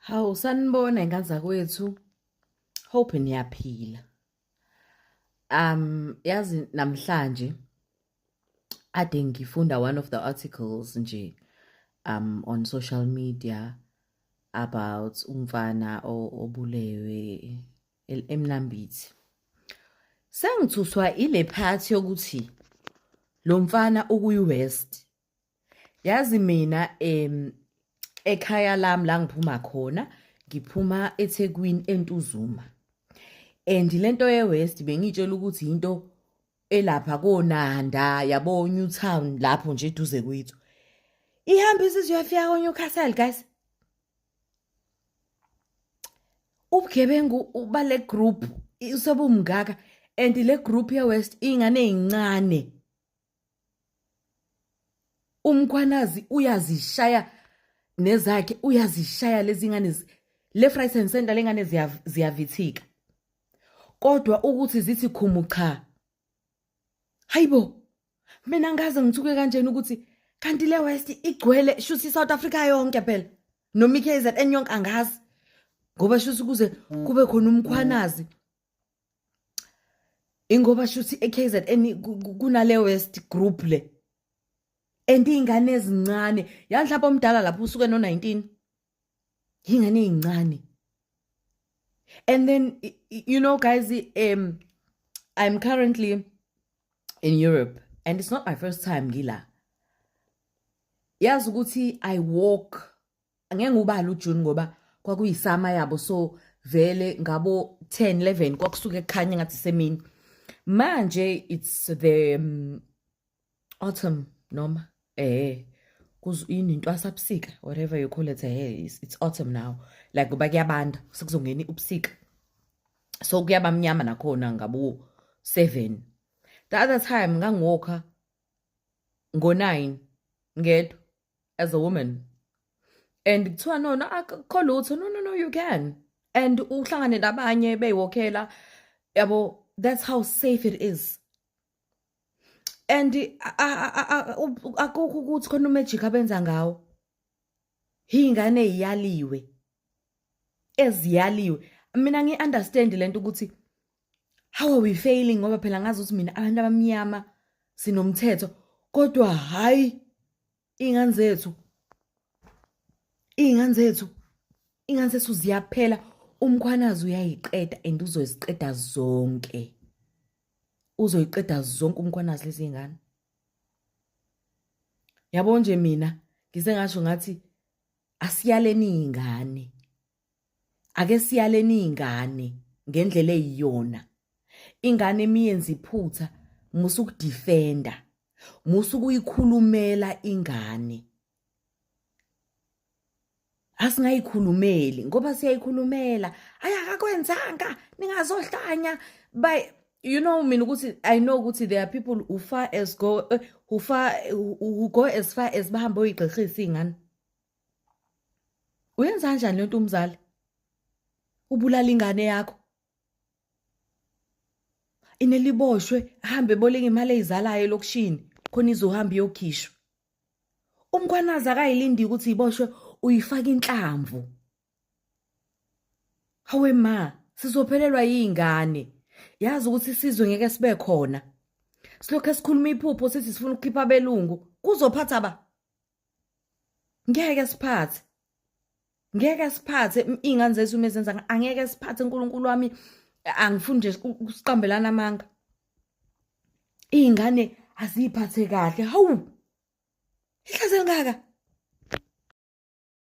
Hawu, sanibona ingane zakwethu. Hope niyaphila. Yazi namhlanje ade ngifunda one of the articles nje on social media about umfana obulewe eMnambithi. Sengithuswa ile part yokuthi lo mfana ukuyi-West. Yazi mina ekhaya lami la ngiphuma khona, ngiphuma eThekwini eNtuzuma. And lento ye-West bengiyitshela ukuthi into elapha koNanda, yabo, Newtown lapho nje eduze kwethu. Ihamba isizwe yafika ko-Newcastle, guys. Ubugebengu bale group usebumngaka and le group ye-West ingane ezincane. UMkhwanazi uyazishaya nezakhe, uyazishaya lezi ngane left, right and center, lengane ziyavithika. Kodwa ukuthi zithi khumu cha. Hayibo, mina ngaze ngithuke kanjena ukuthi kanti le West igcwele shuthi South Africa yonke phela noma iKZN yonke, angazi, ngoba shuthi kuze kube khona uMkhwanazi ingoba shuthi eKZN kunale West group le and ingane ezincane ya mhlawumbe omdala lapho usuke no 19, ingane ezincane. And then guys, I'm currently in Europe and it's not my first time ngila. Yazi ukuthi I walk, angeke ngubala uJune ngoba kwakuyisama yabo, so vele ngabo 10 11 kwakusuke kukhanya ngathi semini. Manje it's the autumn noma yini into asabusika, whatever you call it, it's autumn now, like ngoba kuyabanda, sekuzongena ubusika, so kuyaba mnyama nakhona ngabo 7. The other time ngangiwalka ngo9 ngedwa as a woman and kuthiwa no, akukho lutho, no, you can, and uhlangane nabanye beyiwokhela, yabo. That's how safe it is and akukho ukuthi khona umagic abenza ngawo. Ingane eziyaliwe, eziyaliwe. Mina ngi-understand lento ukuthi how are we failing, ngoba phela ngazi ukuthi mina abantu abamnyama sinomthetho, kodwa hayi, iy'ngane zethu, iy'ngane zethu, iy'ngane zethu ziyaphela. UMkhwanazi uyayiqeda and uzoziqeda zonke, uzoyiqeda zonke uMkhwanazi lezi ngane, yabo. Nje mina ngise ngasho ngathi asiyaleni iy'ngane, ake siyaleni iy'ngane ngendlela eyiyona. Ingane emiyenza iphutha, musa ukudefenda, musa ukuyikhulumela ingane. Asingayikhulumeli ngoba siyayikhulumela, ayi, akakwenzanga, ningazohlanya by mina ukuthi I know ukuthi there are people who far as go who far who go as far as bahambe oyigqirhisa iy'ngane. Uyenza kanjani lento umzali ubulala ingane yakho ineliboshwe, ahambe boleka imali eyizalayo elokishini khona izohamba iyokhishwa? UMkhwanazi akayilindi ukuthi iboshwe, uyifaka inhlamvu. Hawe ma, sizophelelwa yingane. Yazi ukuthi isizwe ngeke sibe khona. Silokhu esikhuluma iphupho sithi sifuna ukukhipha abelungu, kuzophatha ba? Ngeke siphathe, ngeke siphathe. Iy'ngane zethu uma ezenza, angeke siphathe. UNkulunkulu wami, angifuni nje ukusiqambelana amanga. Iy'ngane aziyiphathe kahle. Hawu, ihlazo elingaka.